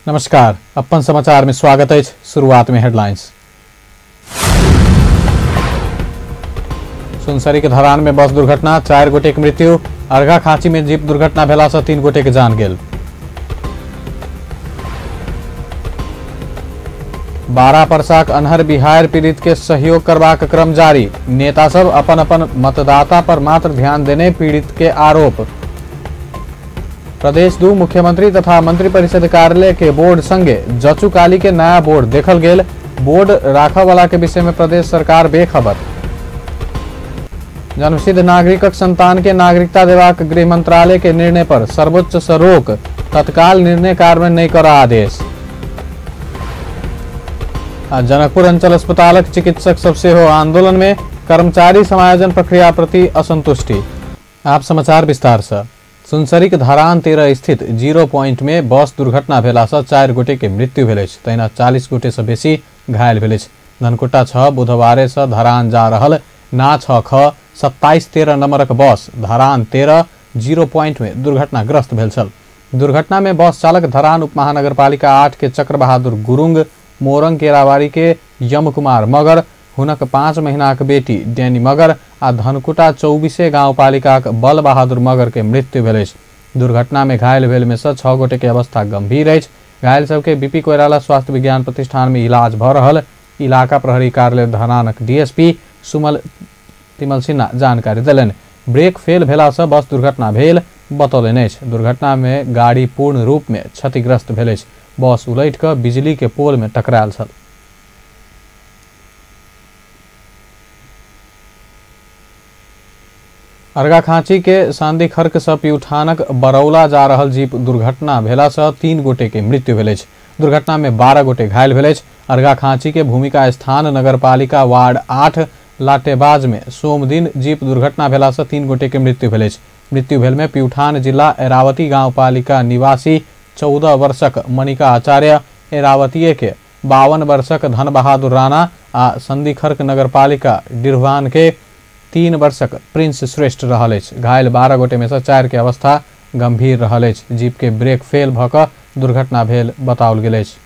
नमस्कार, अपन समाचार में स्वागत है। शुरुआत में हेडलाइंस। सुनसरी के धरान में बस दुर्घटना, 4 गोटे के मृत्यु। अर्घाखांची में जीप दुर्घटना भेला से 3 गोटे के जान गेल। 12 परसाक अन्हर बिहार पीड़ित के सहयोग करबाक क्रम जारी। नेता सब अपन अपन मतदाता पर मात्र ध्यान देने पीड़ित के आरोप। प्रदेश 2 मुख्यमंत्री तथा मंत्रिपरिषद कार्यालय के बोर्ड संगे जचुकाली के नया बोर्ड देखल गेल। बोर्ड राखऽ वाला के विषय में प्रदेश सरकार बेखबर। जन्मसिद्ध नागरिकक संतान के नागरिकता देबाक गृह मंत्रालय के निर्णय पर सर्वोच्च से रोक, तत्काल निर्णय कार्यान्वयन नहीं कर आदेश। जनकपुर अंचल अस्पतालक चिकित्सक सब सेहो आंदोलन में, कर्मचारी समायोजन प्रक्रिया प्रति असंतुष्टि। आप समाचार विस्तार से। सुनसरी के धरान 13 स्थित 0 पॉइंट में बस दुर्घटना भेला से 4 गोटे के मृत्यु भेल अछि, तहिना 40 गोटे से बेसी घायल भेल अछि। धनकुटा 6 बुधवारे से धरान जा रहल ना 6 ख 2713 नंबरक बस धरान 13 0 पॉइंट में दुर्घटनाग्रस्त भेल छल। दुर्घटना में बस चालक धरान उप महानगरपालिका 8 के चक्र बहादुर गुरुंग, मोरंग केरावारी के यम कुमार मगर, हुनक 5 महीनाक बेटी डैनी मगर आ धनकुटा 24 गांवपालिकाक बल बहादुर मगर के मृत्यु भेल अछि। दुर्घटना में घायल भेल में से 6 गोटे के अवस्था गंभीर अछि। घायल सबके बीपी कोइराला स्वास्थ्य विज्ञान प्रतिष्ठान में इलाज भ रहल इलाका प्रहरी कार्यालय धरानक डीएसपी सुमल तिमल सिन्हा जानकारी देलनि। ब्रेक फेल भेला से बस दुर्घटना भेल बतौलनि अछि। दुर्घटना में गाड़ी पूर्ण रूप में क्षतिग्रस्त भेल अछि। बस उलटि कऽ बिजली के पोल में टकरायल छल। अर्घाखांची के सांदीखर्क से पिउठानक बरौला जा रहल जीप दुर्घटना भेला से 3 गोटे के मृत्यु भेल अछि। दुर्घटना में 12 गोटे घायल भेल अछि। अर्घाखांची के भूमिका स्थान नगरपालिका वार्ड 8 लाटेबाज में सोमदिन जीप दुर्घटना भेला से 3 गोटे के मृत्यु भेल अछि। मृत्यु भेल में पिउठान जिला एरावती गांवपालिका निवासी 14 वर्षक मणिका आचार्य, एरावतीय के 52 वर्षक धन बहादुर राणा आ संदीखर्क नगरपालिका डिरवान के 3 वर्षक प्रिंस श्रेष्ठ रहल अछि। घायल 12 गोटे में से 4 के अवस्था गंभीर रहल अछि। जीप के ब्रेक फेल भऽ कऽ दुर्घटना भेल बताओल गेल अछि।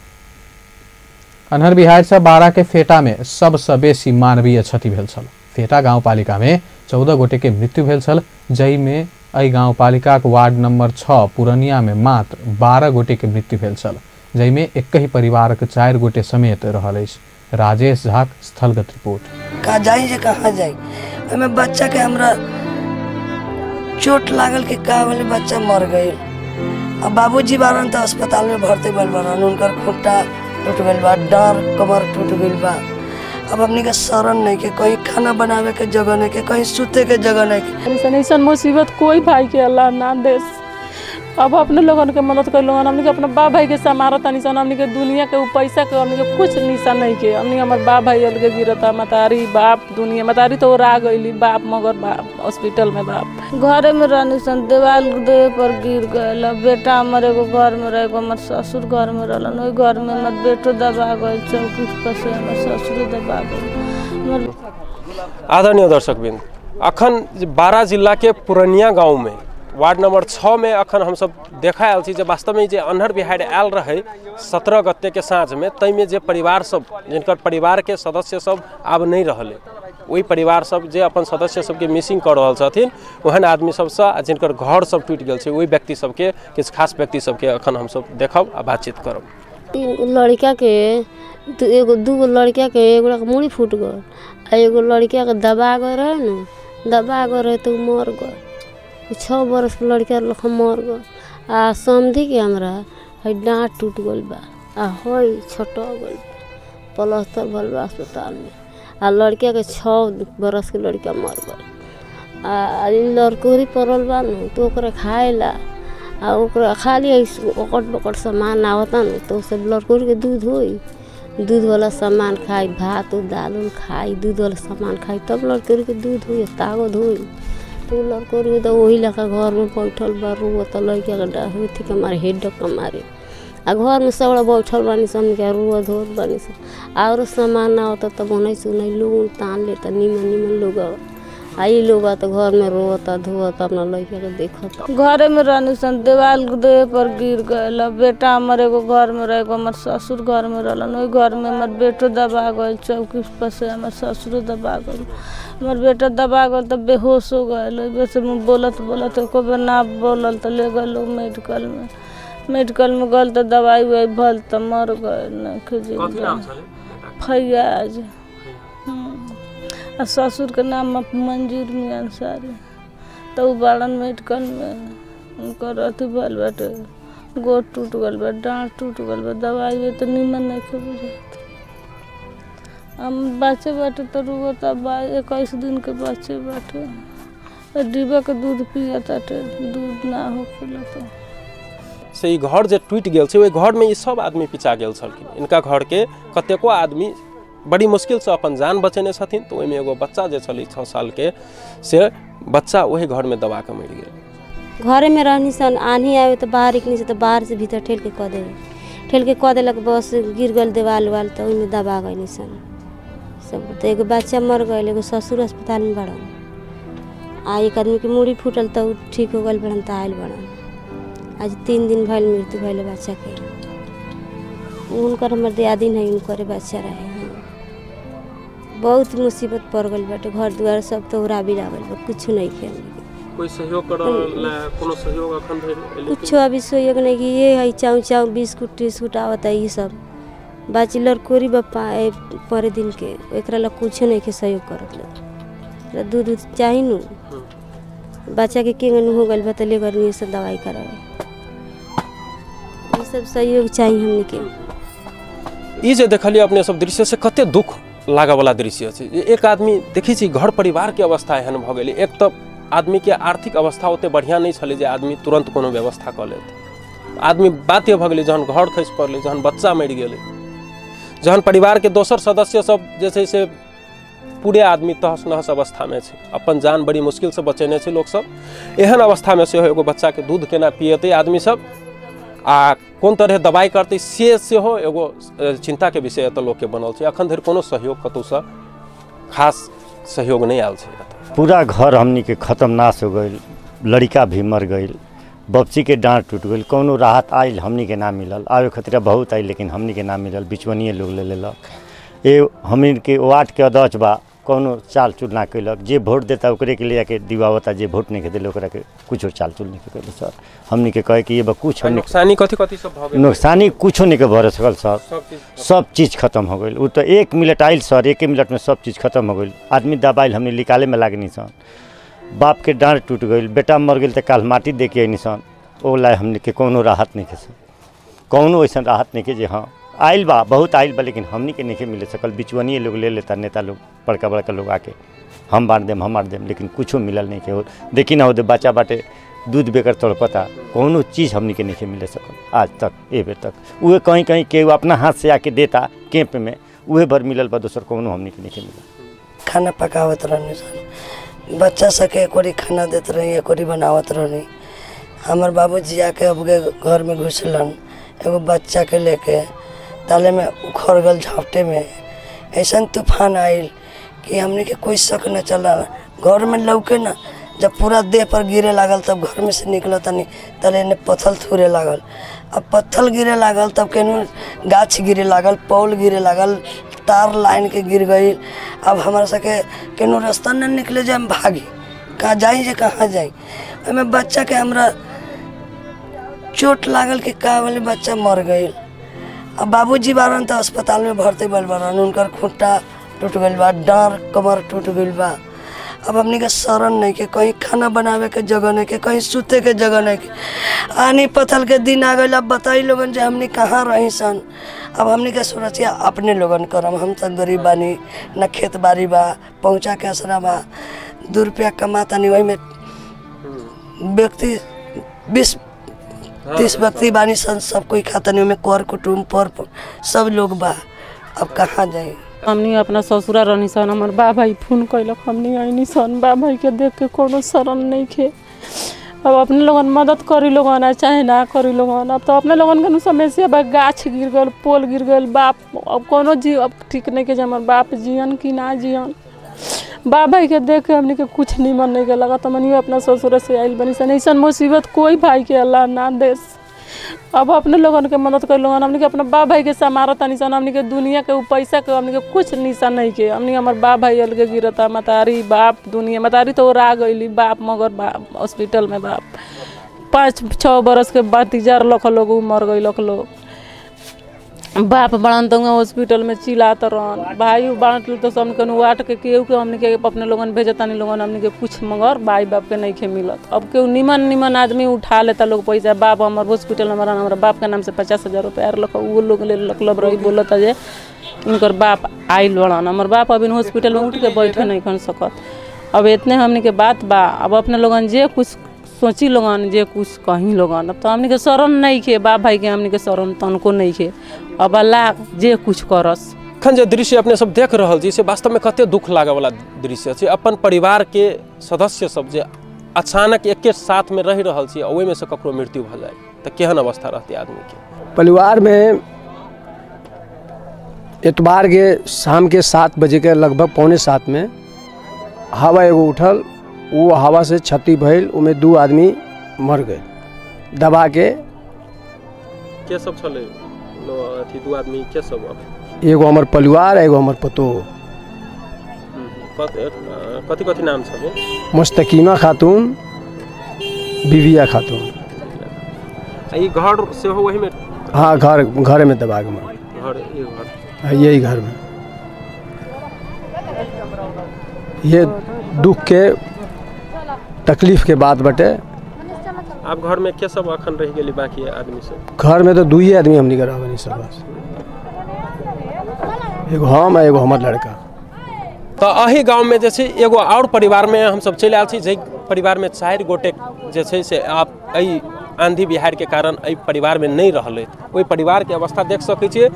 अन्हर बिहार से 12 के फेटा में सबसँ बेसी मानवीय क्षति भेल छल। फेटा गांवपालिका में 14 गोटे के मृत्यु भेल छल, जाहिमे एहि गांवपालिकाक वार्ड नंबर 6 पुरनिया में मात्र 12 गोटे के मृत्यु भेल छल, जाहिमे एकहि परिवारक 4 गोटे समेत रहल अछि। राजेश झाक स्थलगत रिपोर्ट। कहाँ जाई जे कहाँ जाई, ओहिमे बच्चा के हमरा चोट लागल कि का बोले बच्चा मर गई। अब बाबूजी बारन तो अस्पताल में भर्ती भइल बारन, उनकर खूंटा टूट गइल बा, डार कमर टूट गइल बा। अब हमनी के शरण नहीं के, कहीं खाना बनावे के जगह नहीं के, कहीं सुते के जगह नहीं के। ऐसा मुसीबत कोई भाई के अल्लाह ना देस। अब अपने लोगन के मदद कर लोगन, हमनी के अपना बाप भाई के समारो तनी सन, हमनी के दुनिया के पैसा के हमनी के कुछ निशा नहीं के। हमनी हमर बाप भाई अलगे गिरता, मतारी बाप दुनिया मतारी तो रा गईली, बाप मगर बाप हॉस्पिटल में बाप घरे में रहनी सन, देवाल देह पर गिर गए। बेटा हमर एगो घर में रहे, एगो हमर ससुर घर में रहलन, ओहि घर में हमर बेटो दबा गए, चौकी पर से हमर ससुर दबा गए। आदरणीय दर्शकवृंद, अखन 12 जिला के पुरनिया गाँव में वार्ड नंबर 6 में अखन हम सब देखा आयल छी जे वास्तव में जे अन्हर बिहार आयल रहे 17 गते के साँझ में, ताहिमे जे परिवार सब जिनकर परिवार के सदस्य सब आब नहीं रहले, ओहि परिवार सब जे अपन सदस्य सबके मिसिंग कर रहल छथिन ओहन आदमी सबसँ आ जिनकर घर सब टूटि गेल छै ओहि व्यक्ति सबके, किछु खास व्यक्ति सबके अखन हम सब देखब आ बातचीत करब। 3 गो लड़का के, एगो 2 गो लड़का के एगो के मूड़ी फूट गल आ एगो लड़का के दबा गए रहे न, दबा गए रहे तो मर गए। 6 बरस के लड़का लोग मर गल। आ समझी के हमरा है डाँट टूट गल बा आ हई छटक गल, प्लस्तर भल बा अस्पताल में। आ लड़का के 6 बरस के लड़का मर गल। आ लड़कोरी पड़ल बा न तो ओकरा खाए ला आ ओकरा खाली ओकट बकट सामान आवता न तो सब लड़कोरी के दूध होई, दूध वाला सामान खाई, भात दाल उल खाई, दूध वाला सामान खाई तब लड़कोरी के दूध होई, ताकत होई। तो लड़कोरी तो वही लेखा घर में बैठल बा, रोता लड़का के अथी के मारे हेड के मारे। आ घर में सब बैठल बानी सन के रोआ धोत बानी सन। और सामान ना होता तब ओनही से ओनही लोग तान लेता, नीमन नीमन लोग आ ई लोग बा तो घर में रोता धोता अपना लड़का के देखता। घरे में रहनी सन, देवाल देह पर गिर गए। बेटा हमर एगो घर में रहे, एगो हमर ससुर घर में रहलन, ओहि घर में हमर बेटो दबा गए चौकी पर से, हमर ससुरो दबा गए। हमर बेटा दबा गए तो बेहोश हो गए, वैसे बोलत बोलत एको बेर ना बोलल तो ले गए लोग मेडिकल में। मेडिकल में गल तो दवाई उवाई भल तो मर गए। फैयाज। आ ससुर के नाम मंजूर मियां अंसारी, तो उ बाड़न मेडिकल में। उनकर अथी भल बाटे, गोड़ टूट गल बा, डाँड़ टूट गल बा, दवाई तो निमन नहीं के बुझात। हम बच्चे बाटे तो रुगता बा, 21 दिन के बच्चे बाटे। डिब्बा के दूध पिया ताटे, दूध ना होखेला तो से ई घर जे टूटि गेल छै ओहि घरमे ई सब आदमी पिचा गेल छलखिन। इनका घरके कतेको आदमी बड़ी मुश्किलसँ अपन जान बचेने छथिन। तऽ ओहिमे एगो बच्चा जे छलै 6 साल के, से बच्चा ओहि घरमे दबा कऽ मरि गेल। घरे में रहनी सन, आन्ही आवे तो बाहर निकली तो बाहर से भीतर ठेल के कह दे, ठेल के कह देलक, बस गिर गल देवाल उवाल तो ओहिमे दबा गई सन सब। तो एगो बच्चा मर गए, एगो ससुर अस्पताल में बड़न, आ एक आदमी के मूड़ी फूटल तो ठीक हो गल बड़न तो आयल बड़न। आज 3 दिन भइल मृत्यु भइल बच्चा के। उनकर हमर दियादिन है, उनकर बच्चा रहे। बहुत मुसीबत पड़ गल बाटे, घर दुआर सब तो उड़ा बिरा गल बा, कुछ नहीं के कोई सहयोग करला, कोनो सहयोग अखन धरि कुछो अभी सहयोग नहीं कि ये है चाउ चाउ बिस्कुट टिस्कुट आवता ये सब बाची लड़कोरी बापा पर दिन के एकरा ला कुछ नहीं के सहयोग करत। दूध उध चाही नु, बच्चा के केंगन हो गल बा त ले गर्मी से दवाई करावे, ये सब सहयोग चाहिए हमनी के। ई जे देखलिए अपने सब दृश्य से कते दुख लागऽवला दृश्य छै। एक आदमी देखै छी घर परिवार के अवस्था एहन भऽ गेलै। एक तऽ आदमी के आर्थिक अवस्था ओते बढ़िया नहीं छलै जे आदमी तुरंत कोनो व्यवस्था कऽ लेत। आदमी बाध्य भऽ गेलै जहन घर खसि पड़लै, जहन बच्चा मरि गेलै, जहन परिवार के दोसर सदस्य सब जे छै से पूरे आदमी तहस नहस अवस्थामे छै, अपन जान बड़ी मुश्किल से बचेने छै लोकसब। एहन अवस्थामे सेहो एगो बच्चाके दूध केना पिएतै आदमी सब आ कोन तरह दवाई करतै से सेहो एगो चिंताके विषय एतऽ लोकके बनल छै। अखन धरि कोनो सहयोग कतहुसँ खास सहयोग नहि आयल छै। पूरा घर हमनी के खत्म नाश हो गई, लड़का भी मर गई, बपसी के डाँड़ टूट गई, कोनो राहत आयल हमनी के ना मिलल। आवे खतरा बहुत आयल लेकिन हमनी के ना मिलल, बिचवनिए लोग ले लेलक। ए हमनी के वार्ड के अध्यक्ष बा कोनो चाल चूल ना कैलक, जे वोट देता ओकरे के ले के दिवावता, जे वोट नहीं के ओकरा के कुछो चाल चूल नहीं कैले सर। हमनी के कहे कि ये बा कुछ हमनी नुकसानी कथी कथी सब भ गेल, नुकसानी कुछो नहीं के भर सकल सर, सब चीज़ खत्म हो गई। उ तो 1 मिनट आयल सर, 1 मिनट में सब चीज़ खत्म हो गई। आदमी दबाइल हमने निकाले में लागनी सन, बाप के डाँड़ टूट गई, बेटा मर गई तो काल माटी दे के अनी सन। ओ ला हमने के कोनो राहत नहीं के सर, कोनो ऐसा राहत नहीं के जे हाँ आयल बा, बहुत आयल बा लेकिन हमनी के नहीं मिले सकल। बिचवनिए लोग ले लेता, नेता लोग बड़का बड़का लोग आके हम बांट देम हम बांट देम, लेकिन कुछो मिलल नहीं के हो। देखी ना हो बच्चा बाटे दूध बेकर तड़पता, कोनो चीज़ हमनी के नहीं मिले सकल आज तक, ए बेर तक। उहे कहीं कहीं के अपना हाथ से आके देता कैंप में, उहे भर मिलल बा, दोसर कोनो हमनी के नहीं मिलल। खाना पकावत रहनी सन, बच्चा सबके एक खाना देते रही, एक बनावत रहनी। हमार बाबूजी आके अब घर में घुसलन एगो बच्चा के लेके, ताले में उखड़ गल झापटे में। ऐसा तूफान आयल कि हमने के कोई शक न चला, घर में लौके न, जब पूरा देह पर गिरे लागल तब घर में से निकल तनी तले ने पत्थर थूरे लागल। अब पत्थर गिरे लागल तब केनू गाछ गिरे लागल, पौल गिरे लागल, तार लाइन के गिर गई। अब हमारा सबके केनू रास्ता न निकले जे हम भागी कहाँ जाई जे कहाँ जाई। ओहिमे बच्चा के हमरा चोट लागल कि का वाले बच्चा मर गई। अब बाबूजी बारन तो अस्पताल में भर्ती भइल बारन, उनकर खूंटा टूट गई बा, डाँड़ कमर टूट गई बा। अब हमनी के शरण नहीं के, कहीं खाना बनावे के जगह नहीं के, कहीं सूते के जगह नहीं के। आनी पथल के दिन आ गई। अब बताई लोगन जे हमनी कहाँ रही सन। अब हमनी के सुरक्षा अपने लोगन करम, हम तो गरीब बानी, न खेत बाड़ी बा, पहुँचा के असरा बा, 2 रुपया कमाता नहीं, वही में व्यक्ति 20-30 व्यक्ति बानी सन, सब कोई खाता नहीं, में कर कुटुम्ब पर सब लोग बा। अब कहाँ जाए। हमनी अपना ससुरा रहनी सन, हमार बा भाई फोन कैलक, हमनी आईनी सन, बा भाई के देख के कोनो शरण नहीं खे। अब अपने लोगन मदद करी लोगन चाहे ना करी लोगन, अब तो अपने लोगन के समस्या बा। गाछ गिर गल, पोल गिर गल, बाप अब कोनो जीव अब ठीक नहीं के जे हमार बाप जियन कि ना जियन। बाप भाई के देख के हमनी के कुछ निमन नहीं के लगा। हमनियो अपना ससुर से आइल बनी सन, ऐसा मुसीबत कोई भाई के अल्लाह ना देस। अब अपने लोगन के मदद कर लोगन, हमनी के अपना बाप भाई के समारत तनी सन, हमनी के दुनिया के पैसा के हमनी के कुछ निशा नहीं के। हमनी हमर बाप भाई अलगे गिरता, मतारी बाप दुनिया, मतारी तो ओरा गईली, बाप मगर बाप हॉस्पिटल में बाप 5-6 बरस के भतीजा लख लोग मर गई लख लोग। बाप बड़न तो हॉस्पिटल में चिल्लात रहन, भाई बांट तो सब के वाट के केहू के हमनी के अपने लोगन भेजता नहीं लोगन हमनी के कुछ, मगर भाई बाप के नहीं खे मिलत। अब केहू निमन निमन आदमी उठा लेता लोग पैसा। बाप हमार हॉस्पिटल में रहन, हमारा बाप के नाम से 50,000 रुपया लख वो लोग ले लकलब रही, बोलता जे इनकर बाप आइल बड़न। हमार बाप अभी हॉस्पिटल में उठ के बैठे नहीं खन सकत। अब इतने हमनी के बात बा। अब अपने लोगन जे कुछ सोची लोगन, जे कुछ कहीं लोगन, अब तो हमनी के शरण नहीं खे, बाप भाई के हमनी के शरण तनको नहीं खे। अब अल्लाह जे कुछ करस। अखन जे दृश्य अपने सब देख रहल छी से वास्तव में कते दुख लागे वाला दृश्य छै। अपन परिवार के सदस्य सब जे अचानक एके साथ में रहि रहल छी, ओहिमे से ककरो मृत्यु भऽ जाय तऽ केहन अवस्था रहतै आदमी के। परिवार में एतवार के शाम के 7 बजे के लगभग 6:45 में हवा एगो उठल, वो हवा से क्षति भइल, उमे 2 आदमी मर गए दबा के। के सब छलै अथी 2 आदमी के सब? एगो हमर परिवार, एगो हमर पतोह। कथी कथी नाम छलै? मुस्तकीमा खातून, बीबिया खातून। ई घर सेहो वही में? हाँ, घर घर में दबा के मर। घर ई घर? हाँ, यही घर में। ये दुख के तकलीफ के बात बटे। आप घर में के सब अखन रह गेली बाकी आदमी सब? घर में तो 2 ही आदमी हमनी के रहबनी सब, बस एगो हम एगो हमर लड़का। तो एही गांव में जे छै एगो और परिवार में हम सब चलि आयल छी, जाहि परिवार में 4 गोटे जे छै से आप एहि आंधी बिहार के कारण एहि परिवार में नहीं रहलै। ओहि परिवार के अवस्था देख सकै छियै।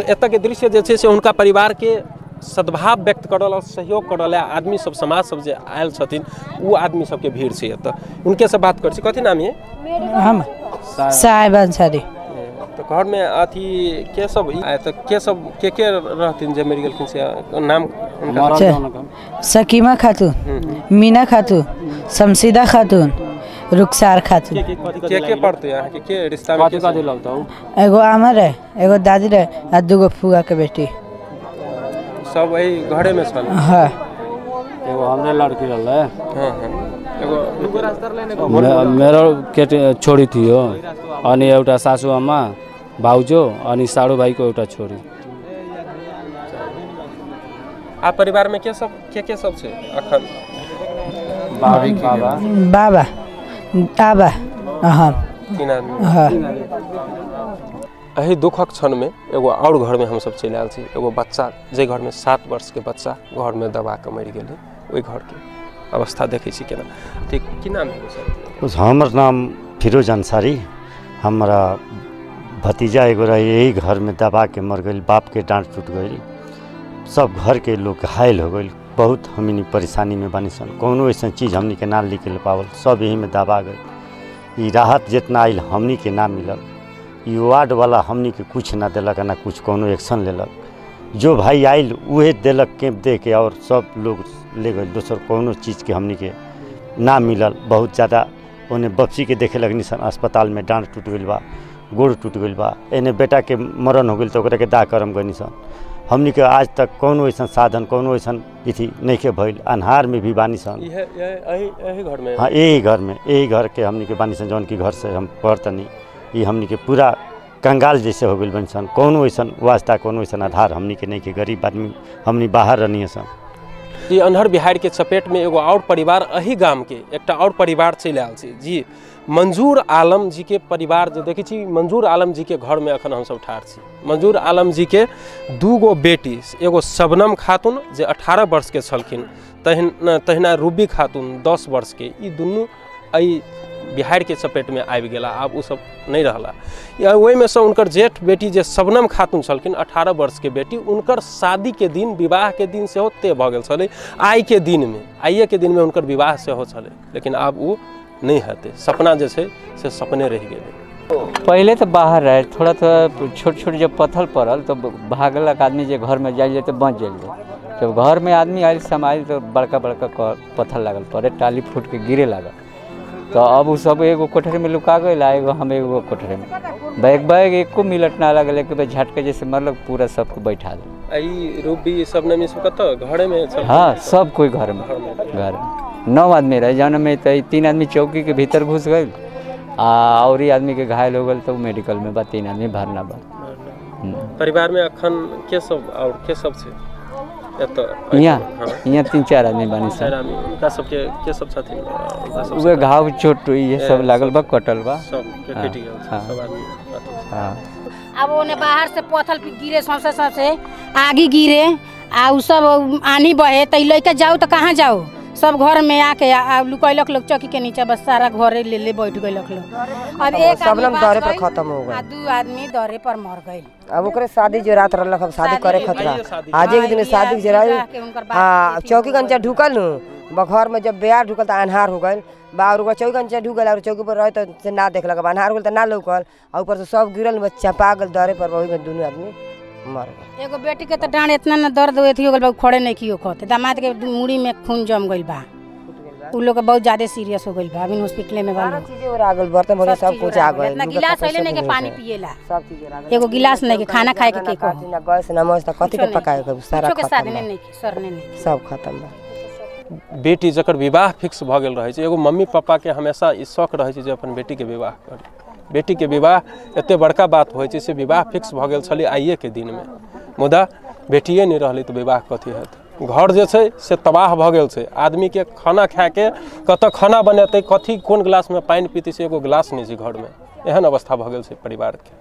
एतऽ के दृश्य जे छै से हुनका परिवार के सद्भाव व्यक्त करल और सहयोग करल आदमी सब, समाज सब जे आयल छथिन उ आदमी सबके भीड़ छै एतऽ। उनके से बात करै छी। कथी नाम ये? हम साहेब अंसारी। तो घर में अथी के सब तो के सब के रहथिन जे मरि गेलखिन से नाम? सकीमा खातून, मीना खातून, शमसीदा खातून, रुखसार खातून। के पड़ते अहाँ के के रिश्ता में? कथी कथी लगतौ? एगो आमा रहे, एगो दादी रहे आ 2 गो फुआ के बेटी। सब वही घरे में छल? हाँ। एगो हमरे लड़की रहलै। हाँ हाँ। एगो मेरो केटी छोरी थियो, अनि एउटा सासु आमा, भाउजू अनि साढू भाइको एउटा छोरी। आ परिवार में के सब के सब छै अखन? बाबा बाबा आबा हम 3 आदमी। हाँ। एहि दुखक क्षण में एगो और घर में हम सब चलि आयल छी। एगो बच्चा जे घर में 7 वर्ष के बच्चा घर में दबा के मरि गेलै, ओहि घर के अवस्था देखै छी केना। ठीक, की नाम है सर? हमर नाम फिरोज अंसारी। हमारा भतीजा एगो रहे, यही घर में दबा के मर गई, बाप के डाँट टूट गई, सब घर के लोग घायल हो गई। बहुत हमनी परेशानी में बानी सन। कोनो ऐसा चीज़ हमनी के ना निकल पावल, सब यही में दबा गई। ई राहत जितना आयल हमनी के ना मिलल। ई वार्ड वाला हमनी के कुछ ना दिलक, ना कुछ कोनो एक्शन लेलक। जो भाई आयल उहे दिलक कैंप दे के और सब लोग ले गए। दोसर कोनो चीज़ के हमनी के ना मिलल। बहुत ज़्यादा ओने बप्सी के देखे लगनी सन अस्पताल में, डाँट टूट गई बा, गोड़ टूट गई बा, एने बेटा के मरण हो गई तो ओकरा के दाह करम गनी सन। हमनी के आज तक कोनो ऐसा साधन, कोनो ऐसा अथी नहीं के भइल। अन्हार में भी बानी सन। यही घर में? हाँ, यही घर में, यही घर के हमनी के बानी सन, जौन की घर से हम पढ़तनी। ये हमनी के पूरा कंगाल जैसे हो गई बनी सन। कोनो ऐसा वास्ता, कोनो ऐसा आधार हमनी के नहीं के। गरीब आदमी हमनी बाहर रहनी सन। जी अन्हर बिहार के चपेट में एगो और परिवार एही गाम के एकटा और परिवार चलि आयल छै जी, मंजूर आलम जी के परिवार। जे देखै छी मंजूर आलम जी के घर में अखन हमसब ठाढ़ छी। मंजूर आलम जी के 2 गो बेटी, एगो शबनम खातून जे 18 वर्ष के छलखिन, तहिना रूबी खातून 10 वर्ष के, ई दुनू एहि बिहार के चपेट में आबि गेला। आब ओ सब नहीं रहला। या ओहिमे से उनकर जेठ बेटी जे शबनम खातून छलखिन 18 वर्ष के बेटी, उनकर शादी के दिन, विवाह के दिन सेहो तय भऽ गेल छलै। आइ के दिन में, आइए के दिन में उनकर विवाह सेहो छलै, लेकिन आब ओ नहीं हेतै। सपना जे छै से सपने रहि गेलै। पहले तो बाहर रहे, थोड़ा थोड़ा छोट छोट जब पत्थर पड़ल तो भागलक आदमी, जे घर में जाइए तो बच जाइए। जब घर में आदमी आयल समायल तो बड़का बड़का पत्थर लागल पड़े, टाली फूट के गिरे लागल। तो अब उ सब एगो कोठरी में लुका गए, एगो हम एगो कोठरी में। बैग बैग एको मिनट ना लागल, एक बेर झटके जैसे मरलक पूरा सबको बैठा दे। ई रूप भी सब नमी सब कत घरे में सब? हाँ, सब कोई घर में, घर में 9 आदमी रहे जौन में। तो 3 आदमी चौकी के भीतर घुस गए आ और आदमी के घायल हो गए तो मेडिकल में बा, 3 आदमी भरना बा। परिवार में अखन के सब और के सब छे? यहाँ यहाँ 3-4 आदमी बानी सर। उनका सबके के सब छथिन? उहे घाव चोट ये सब लागल बा, कटल बा सब के कटि गेल सब आदमी। हां, अब ओने बाहर से पत्थर गिरे, सौंसे सौंसे आगी गिरे आ उ सब आनी बहे त लइका जाओ त कहां जाओ, सब घर में आके लुकैलक लोग चौकी के नीचे, बस सारा घरे ले ले बैठ गइलक लोग। अब एक आदमी दरे पर खत्म हो गए, 2 आदमी दरे पर मर गइल। अब ओकरे शादी जो रात रहलक, हम शादी करे खतरा आज एक दिन शादी जे रही। हां, चौकी कंचा ढुकल नु घर में, जब बेयार ढुकल त अन्हार हो गइल बा, और चौकी कंचा ढुकल और चौकी पर रहे त से ना देखलक, अन्हार हो गेल त ना लौकल आ ऊपर से सब गिरल चपा गेल दरे पर, वही में दुनू आदमी मर गए। एगो बेटी के तो डांड इतना ना दर्द हुए थी हो गइल बा, खड़े नहीं कियो खते। दामाद के मुड़ी में खून जम गइल बा, उ लोग के बहुत ज्यादा सीरियस हो गइल बा, अभी हॉस्पिटल में बा लोग। चीजें और आ गइल, बर्तन भरे सब कुछ आ गइल। इतना गिलास होइले नहीं के पानी पिएला, सब चीज आ गइल, एगो गिलास नहीं के खाना खाए के के ना गैस ना मस्त कथि के पकाए के सारा खत्म, साधने नहीं के सरने नहीं, सब खत्म बा। बेटी जकर विवाह फिक्स भ गेल रहै छै, एगो मम्मी पापा के हमेशा ई शौक रहै छै जे अपन बेटी के विवाह करी। बेटी के विवाह एते बड़का बात होइ छै, से विवाह फिक्स भ गेल छलै आइए के दिनमे, मुदा बेटिए नहि रहलै तऽ विवाह कथी हेतै। घर जे छै से तबाह भऽ गेल छै, आदमीके खाना खाके कतऽ खाना बनेतै, कथी कोन गिलासमे पानि पीतै से एगो गिलास नहि छै घरमे, एहन अवस्था भऽ गेल छै परिवारके।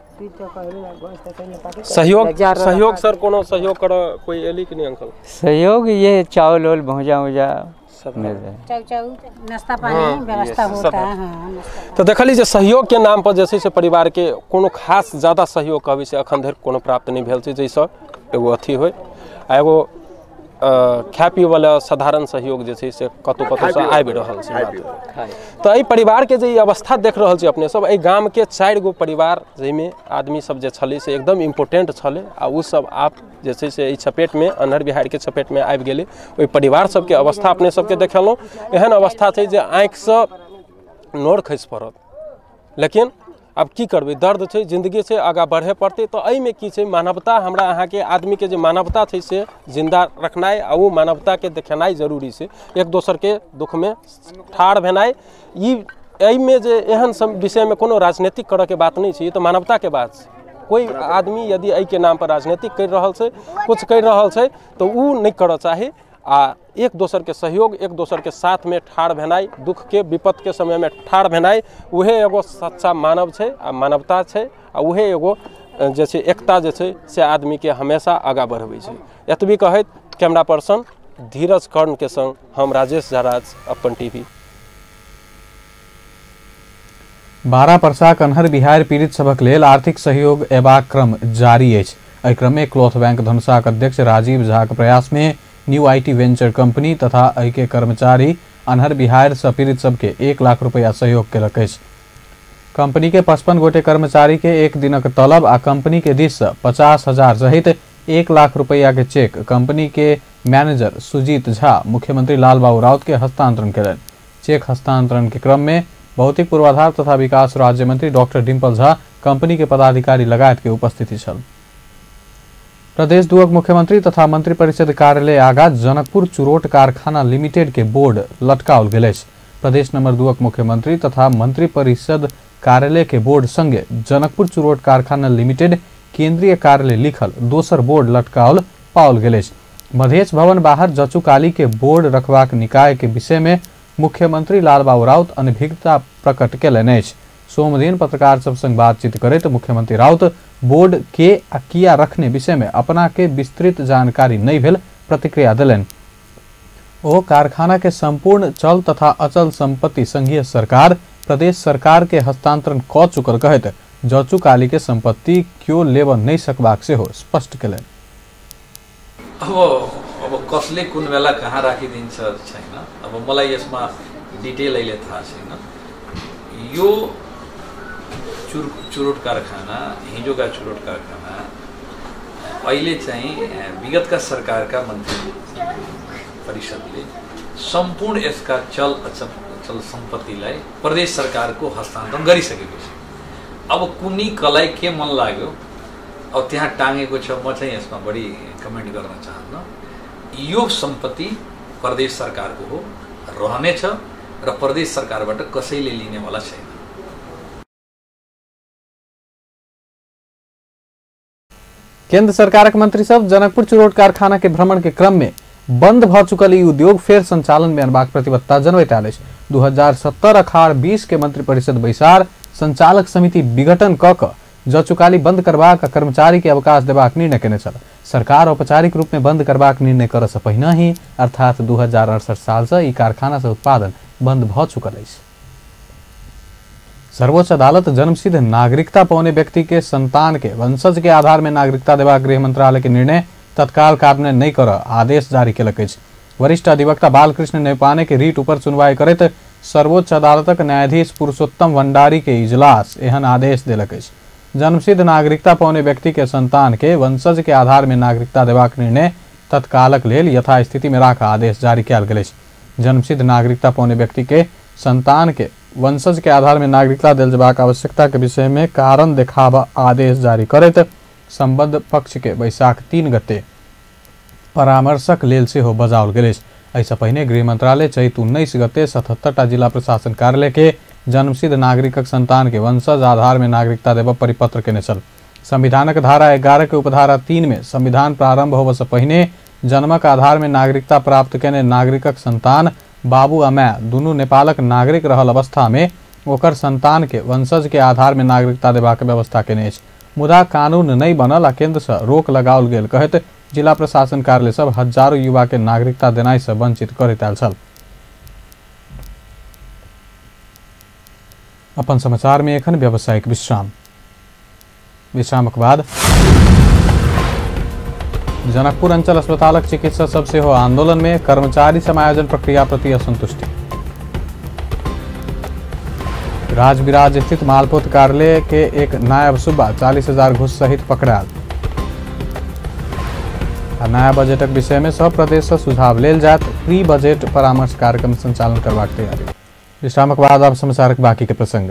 सहयोग सहयोग सर कोनो सहयोग करऽ कोई एली कि नहीं अंकल? सहयोग ये चावल उवल भुजा उजा सब मिल जाए, चाउ चाउ नाश्ता पानी व्यवस्था होता है। हाँ, तो देखली जे सहयोग के नाम पर जे छै से परिवार के कोनो खास ज्यादा सहयोग कहबै से अखन धरि कोनो प्राप्त नहीं भेल छै, जाहिसँ एगो अथी होइ आ एगो खाय पीवला साधारण सहयोग जे छै से कतहु कतहुसँ आबि रहल छै। तऽ एहि परिवारके जे ई अवस्था देख रहल छी अपने सब, एहि गामके 4 गो परिवार जाहिमे आदमी सब जे छलै से एकदम इम्पोर्टेंट छलै आ ओ सब आब जे छै से एहि चपेटमे अन्हर बिहारके चपेटमे आबि गेलै। ओहि परिवार सबके अवस्था अपने सबके देखेलहुँ, एहन अवस्था छै जे आँखिसँ नोर खसि पड़त, लेकिन अब की करबै, दर्द छै, जिंदगी छै, आगाँ बढ़े पड़तै। तऽ एहिमे की छै, मानवता हमरा अहाँके आदमीके जे मानवता छै से जिंदा रखनाइ आ ओ मानवताके देखेनाइ जरूरी छै, एक दोसरके दुखमे ठाढ़ भेनाइ। ई एहिमे जे एहन सब विषयमे कोनो राजनीतिक करऽके बात नहि छै, ई तऽ मानवताके बात छै। कोई आदमी यदि एहिके नाम पर राजनीतिक करि रहल छै, कुछ करि रहल छै, तऽ ओ नहि करऽ चाही। आ एक दोसरके सहयोग, एक दोसरके साथमे ठाढ़ भेनाइ, दुखके विपदके समयमे ठाढ़ भेनाइ, उहे एगो सच्चा मानव छै आ मानवता छै, आ उहे एगो जे छै एकता जे छै से आदमीके हमेशा आगाँ बढ़बै छै। एतबी कहैत कैमरा पर्सन धीरज कर्णके संग हम राजेश झा, अपन टीवी। 12 परसाक अन्हर बिहार पीड़ित सभक लेल आर्थिक सहयोग एबाक क्रम जारी अछि। एहि क्रममे क्लॉथ बैंक धनुषाक अध्यक्ष राजीव झाक प्रयासमे न्यू IT venture company तथा एहिके कर्मचारी अन्हर बिहार से पीड़ित सबके 1 लाख रुपया सहयोग केलक अछि। कंपनी के 55 गोटे कर्मचारी के एक दिनक तलब आ कंपनी के दिस से 50,000 सहित 1 लाख रुपया के चेक कंपनी के मैनेजर सुजीत झा मुख्यमंत्री लालबाबू राउत के हस्तांतरण केलनि। चेक हस्तांतरण के क्रम में भौतिक पूर्वाधार तथा विकास राज्य मंत्री डॉक्टर डिम्पल झा कंपनी के पदाधिकारी लगायत के उपस्थिति छल। प्रदेश दुअक मुख्यमंत्री तथा मंत्रिपरिषद कार्यालय आगा जनकपुर चुरोट कारखाना लिमिटेड के बोर्ड लटकाओल गेल अछि। प्रदेश नंबर 2 मुख्यमंत्री तथा मंत्रिपरिषद कार्यालय के बोर्ड संगे जनकपुर चुरोट कारखाना लिमिटेड केंद्रीय कार्यालय लिखल दोसर बोर्ड लटकाओल पाओल गेल अछि। मधेश भवन बाहर जचुकाली के बोर्ड रखबाक निकाय के विषय में मुख्यमंत्री लालबाबू राउत अनभिज्ञता प्रकट केलनि अछि। सोमदिन पत्रकार सब संग बातचीत करैत मुख्यमंत्री राउत बोर्ड के आ किया रखने विषय में अपना के विस्तृत जानकारी नहीं भेल प्रतिक्रिया देलनि। ओ कारखाना के संपूर्ण चल तथा अचल संपत्ति संघीय सरकार प्रदेश सरकार के हस्तांतरण क चुकल कहैत जचुकाली के संपत्ति क्यों लेब नहीं सकबाक सेहो स्पष्ट केलनि। अब कसले कुन बेला कहाँ राखिदिन्छ छैन, अब मलाई यसमा डिटेल अहिले थाहा छैन। यो चुरोट कारखाना, हिजोका चुरोट कारखाना अहिले चाहिँ विगतका सरकारका मन्त्री परिषदले सम्पूर्ण यसका चल अचल सम्पत्तिलाई प्रदेश सरकारको हस्तान्तरण गरिसकेको छ। अब कुनै कलाई के मन लाग्यो अब त्यहाँ टाँगेको छ, म चाहिँ यसमा बढी कमेन्ट गर्न चाहन्न। यो सम्पत्ति प्रदेश सरकारको हो, रहनेछ र प्रदेश सरकारबाट कसैले लिनेवाला छैन। केंद्र सरकारक मंत्री सब जनकपुर चुरोट कारखाना के भ्रमण के क्रम में बंद भ चुकल ई उद्योग फेर संचालन में अनबाक प्रतिबद्धता जनबैत आयल अछि। 2070 अखाड़ 20 के मंत्रिपरिषद बैसार संचालक समिति विघटन क क जचुकाली बंद करबाक आ कर्मचारी के अवकाश देबाक निर्णय केने छल। सरकार औपचारिक रूप में बंद करबाक निर्णय करऽ से पहिने ही अर्थात 2068 साल से ई कारखाना से उत्पादन बंद भ चुकल अछि। सर्वोच्च अदालत जन्मसिद्ध नागरिकता पौने व्यक्ति के संतान के वंशज के आधार में नागरिकता देबाक गृह मंत्रालय के निर्णय तत्काल कार्यान्वयन नहीं कर आदेश जारी केलक अछि। वरिष्ठ अधिवक्ता बालकृष्ण नेपाने के रीट ऊपर सुनवाई करैत सर्वोच्च अदालतक न्यायाधीश पुरुषोत्तम भंडारी के इजलास एहन आदेश देलक अछि। जन्मसिद्ध नागरिकता पौने व्यक्ति के संतान के वंशज के आधार में नागरिकता देबाक निर्णय तत्कालक लेल यथास्थिति में राख आदेश जारी कयल गेल अछि। जन्मसिद्ध नागरिकता पौने व्यक्ति के संतान के वंशज के आधार में नागरिकता देल जबाक आवश्यकता के विषय में कारण देखाब आदेश जारी करैत संबद्ध पक्ष के बैसाख 3 गते परामर्शक लेल सेहो बजाओल गेल अछि। एहिसँ पहिने गृह मंत्रालय चैत 19 गते 77टा जिला प्रशासन कार्यालय के जन्मसिद्ध नागरिकक संतान के वंशज आधार में नागरिकता देबऽ परिपत्र केने छल। संविधानक धारा 11 के उपधारा 3 में संविधान प्रारंभ होबऽ से पहिने जन्मक आधार में नागरिकता प्राप्त केने नागरिकक संतान बाबू आ माय दुनू नेपालक नागरिक रहल अवस्था में ओकर संतान के वंशज के आधार में नागरिकता देबाक व्यवस्था केने अछि। मुदा कानून नहीं बनल आ केंद्र से रोक लगाओल गेल कहैत जिला प्रशासन कार्यालय सब हजारों युवा के नागरिकता देनाइ से वंचित करैत आयल छल। अपन समाचार में एखन व्यावसायिक विश्राम। विश्रामक बाद जनकपुर अंचल अस्पतालक चिकित्सक सब सेहो आंदोलन में कर्मचारी समायोजन प्रक्रिया प्रति असंतुष्टि। राजविराज स्थित मालपोत कार्यालय के एक नायब सुब्बा 40,000 घूस सहित पकड़ायल। आ नया बजटक विषय में सब प्रदेश से सुझाव लेल जायत, प्री बजट परामर्श कार्यक्रम संचालन करबाक तैयारी। विश्रामक बाद अब समाचारक बाकी के प्रसंग।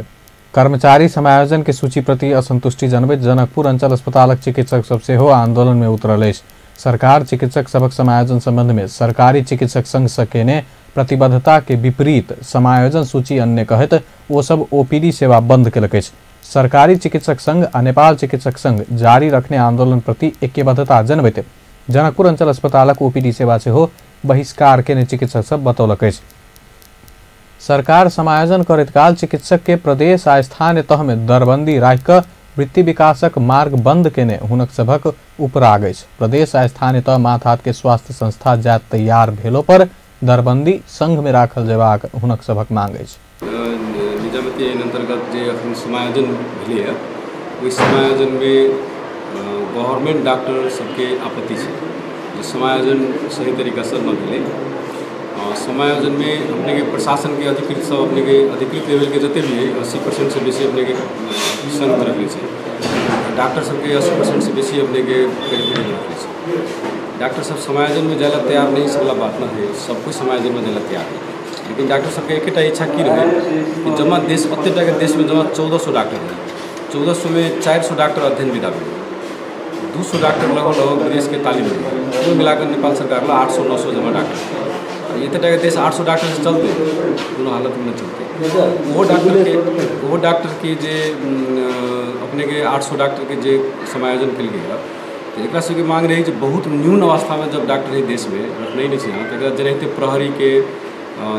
कर्मचारी समायोजन के सूची प्रति असंतुष्टि जनबैत जनकपुर अंचल अस्पतालक चिकित्सक सब सेहो आंदोलन में उतरल अछि। सरकार चिकित्सक सबक समायोजन संबंध में सरकारी चिकित्सक संघ से केने प्रतिबद्धता के विपरीत समायोजन सूची अन्य कहैत ओ सब ओपीडी सेवा बंद केलक अछि। सरकारी चिकित्सक संघ आ नेपाल चिकित्सक संघ जारी रखने आंदोलन प्रति ऐक्यबद्धता जनबैत जनकपुर अंचल अस्पतालक ओपीडी सेवा सेहो बहिष्कार केने चिकित्सक सब बतौलक अछि। सरकार समायोजन करैत काल चिकित्सक के प्रदेश आ स्थानीय तह में दरबंदी राखि कऽ वृत्ति विकासक मार्ग बंद केने हुनक सभक उपराग अछि। प्रदेश आ स्थानीय तह माथात के स्वास्थ्य संस्था जात तैयार भेलो पर दरबंदी संघ में राखल जेबाक हुनक सभक मांग अछि। निजामती ऐन अंतर्गत जे अखन समायोजन भेलैए ओहि समायोजन में गवर्नमेंट डॉक्टर सबके आपत्ति छै जे समायोजन सही तरीकासँ न भेलै। समायोजन में अपने के प्रशासन के अधिकृत सब अपने के अधिकृत लेवल के जते भी है 80% से बेसी अपने के संघ में रखले छै। डॉक्टर सबके 80% से बेसी अपने के पेरिफेरी में रखले छै। डॉक्टर सब समायोजन में जाए ला तैयार नहीं, सब बात न है, सब कुछ समायोजन में जाए ला तैयार है। लेकिन डॉक्टर सबके एकेटा इच्छा की रहे कि जमा देश ओतेटा के देश में जमा 1400 डॉक्टर है, 1400 में 400 डॉक्टर अध्ययन विदा भेल, 200 डॉक्टर लगभग लगभग विदेश के तालीम भेल, कुल मिलाकर नेपाल सरकार ला 800-900 जमा डॉक्टर। एते टाके देश 800 डॉक्टर से चलते कोनो हालत में नहीं चलते। वो डॉक्टर के जे अपने के 800 डॉक्टर के जे समायोजन कल गया तो एक सबके मांग रही जे बहुत न्यून अवस्था में जब डॉक्टर है देश में रखना ही नहीं चाहिए तो एक जेनाहिते प्रहरी के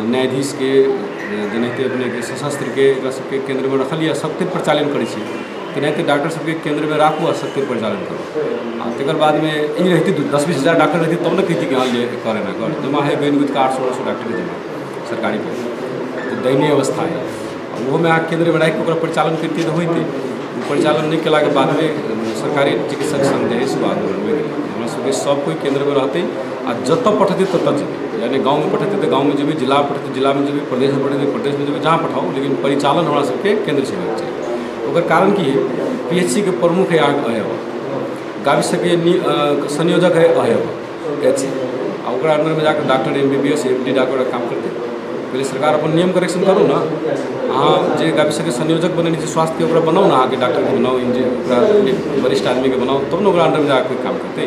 न्यायाधीश के जेनाहिते अपने के सशस्त्र के एक सबके केंद्र में रखल या शक्ति प्रचालन करै छै तेनाहिते डॉक्टर सबके केंद्र में राखू आ शक्ति परिचालन करू। आ तकर बादमे ई रहती 10-20 हजार डॉक्टर रहती तब ने कहती कि हाँ ये करे ना कर, जमा है गनि गुजि कऽ 800-900 डॉक्टर जमा सरकारी पर तो दयनीय अवस्था है। ओहोमे अहाँ केंद्रमे राखि कऽ ओकरा परिचालन करितियै तऽ होइतै, परिचालन नहि कयलाके बादमे सरकारी चिकित्सक संघ जे है से आन्दोलनमे गेलै। हमरा सबके सब कोइ केंद्रमे रहतै आ जतऽ पठेतै ततऽ जेबै, यानी गाँवमे पठेतै तऽ गाँवमे जेबै, जिलामे पठेतै जिलामे जेबै, प्रदेशमे पठेतै प्रदेशमे जेबै, जहाँ पठाउ लेकिन परिचालन हमरा सबके केंद्र से होइके चाही। ओकर कारण की है, पीएचसी के प्रमुख है अहाँके अयब, गाबि सकैए संयोजक है अहयब एच आ ओकरा अंडरमे जाकर doctor MBBS MD doctor काम करतै। पहिले सरकार अपन नियम करेक्शन करू ने, अहाँ जे गाबि सकै संयोजक बनेने छी स्वास्थ्यके ओकरा बनाउ ने, अहाँके डॉक्टरके बनाउ, ओकरा वरिष्ठ आदमीके बनाउ, तब ने ओकरा अंडरमे जाकर कोइ काम करतै।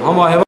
हम अहयब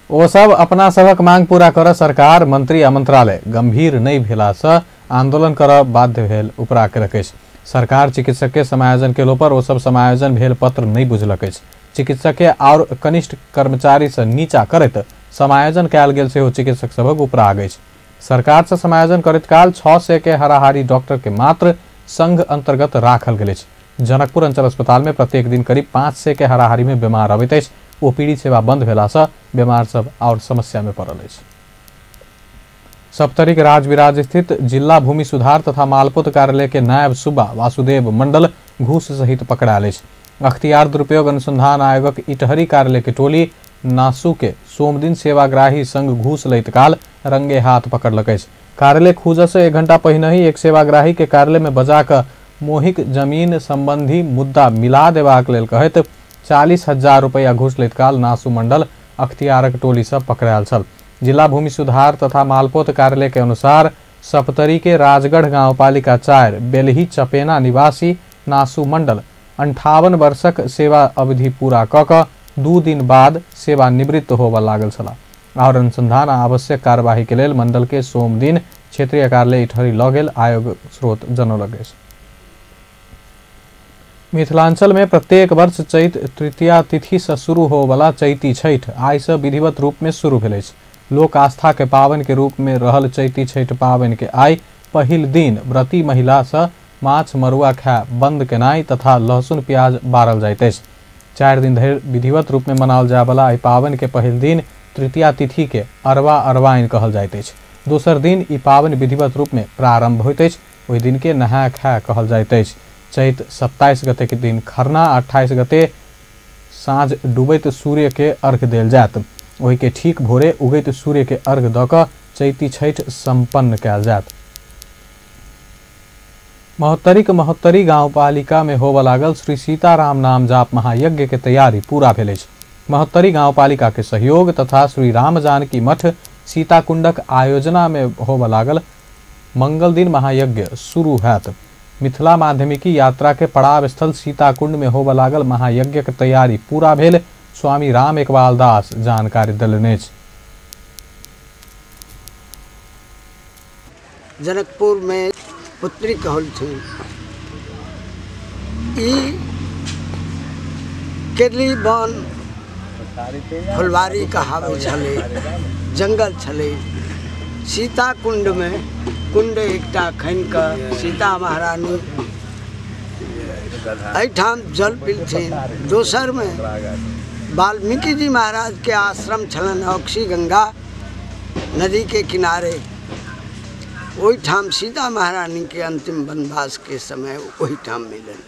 ओ सब अपना सबक मांग पूरा कर सरकार मंत्री आ मंत्रालय गंभीर नहीं भेला से आंदोलन कर बाध्य भेल उपरा केलक अछि। सरकार चिकित्सक के समायोजन केलो पर ओ सब समायोजन भेल पत्र नहीं बुझलक अछि। चिकित्सक के और कनिष्ठ कर्मचारी से नीचा करैत समायोजन कयल गेल सेहो चिकित्सक सबक उपराग अछि। सरकार से समायोजन करैत काल 600 के हाराहारी डॉक्टर के मात्र संघ अंतर्गत राखल गेल अछि। जनकपुर अंचल अस्पताल में प्रत्येक दिन करीब 500 के हाराहारी में बीमार अबैत अछि। ओपीडी सेवा बंद भेला से बीमार सब और समस्या में पड़ल अछि। सप्तरीक राजविराज स्थित जिला भूमि सुधार तथा मालपोत कार्यालय के नायब सुब्बा वासुदेव मंडल घूस सहित पकड़ायल अछि। अख्तियार दुरुपयोग अनुसंधान आयोगक इटहरी कार्यालय के टोली नासू के सोमदिन सेवाग्राही संग घूस लैत काल रंगे हाथ पकड़लक अछि। कार्यालय खुजऽ से 1 घंटा पहिने ही एक सेवाग्राही के कार्यालय में बजाकऽ मोहिक जमीन संबंधी मुद्दा मिला देबाक लेल कहैत 40,000 रुपया घूस लैत काल नासू मंडल अख्तियारक टोली से पकड़ायल छल। जिला भूमि सुधार तथा मालपोत कार्यालय के अनुसार सप्तरी के राजगढ़ गांवपालिका 4 बेलही चपेना निवासी नासू मंडल 58 वर्षक सेवा अवधि पूरा क कऽ 2 दिन बाद सेवानिवृत्त होबऽ लागल छलाह। और अनुसंधान आ आवश्यक कार्यवाही के लेल मंडल के सोमदिन क्षेत्रीय कार्यालय इटहरी लऽ गेल आयोग स्रोत जनौलक अछि। मिथिलांचल में प्रत्येक वर्ष चैत तृतीया तिथि से शुरू होवला चैती छठि आइ से विधिवत रूप में शुरू भेल अछि। लोक आस्था के पावन के रूप में रहल चैती छठि पावन के आइ पहिल दिन व्रती महिला से माछ मरुआ खाय बंद केनाइ तथा लहसुन प्याज बारल जाइत अछि। 4 दिन धरि विधिवत रूप में मनाओल जायवला एहि पावन के पहिल दिन तृतीया तिथि के अरवा अरवाइन कहल जाइत अछि। दोसर दिन ई पावन विधिवत रूप में प्रारंभ होइत अछि। ओहि दिन के नहाय खाय कहल जाइत अछि। चैत 27 गते के दिन खरना, 28 गते साँझ डूबैत सूर्य के अर्घ देल जायत। ओहि के ठीक भोरे उगैत सूर्य के अर्घ दऽ कऽ चैती छठि संपन्न कयल जायत। महोत्तरीक महोत्तरी गांवपालिका में होबऽ लागल श्री सीताराम नाम जाप महायज्ञ के तैयारी पूरा भेल अछि। महोत्तरी गांवपालिका के सहयोग तथा श्री राम जानकी मठ सीताकुंडक आयोजना में होबऽ लागल मंगल दिन महायज्ञ शुरू हैत। मिथिला माध्यमिकी यात्रा के पड़ाव स्थल सीताकुंड में होबऽ लागल महायज्ञ के तैयारी पूरा भेल स्वामी राम एकबाल दास जानकारी देलनि अछि। जनकपुर में पुत्री कहलथिन ई केरली वन फुलवारी कहाबै छलै, जंगल छलै। सीता कुंड में कुंड एकटा खनि कऽ सीता महारानी एहिठाम जल पीलथिन। दोसर में वाल्मीकि जी महाराज के आश्रम छलनि औक्षी गंगा नदी के किनारे, ओहिठाम सीता महारानी के अंतिम वनवास के समय ओहिठाम मिलल।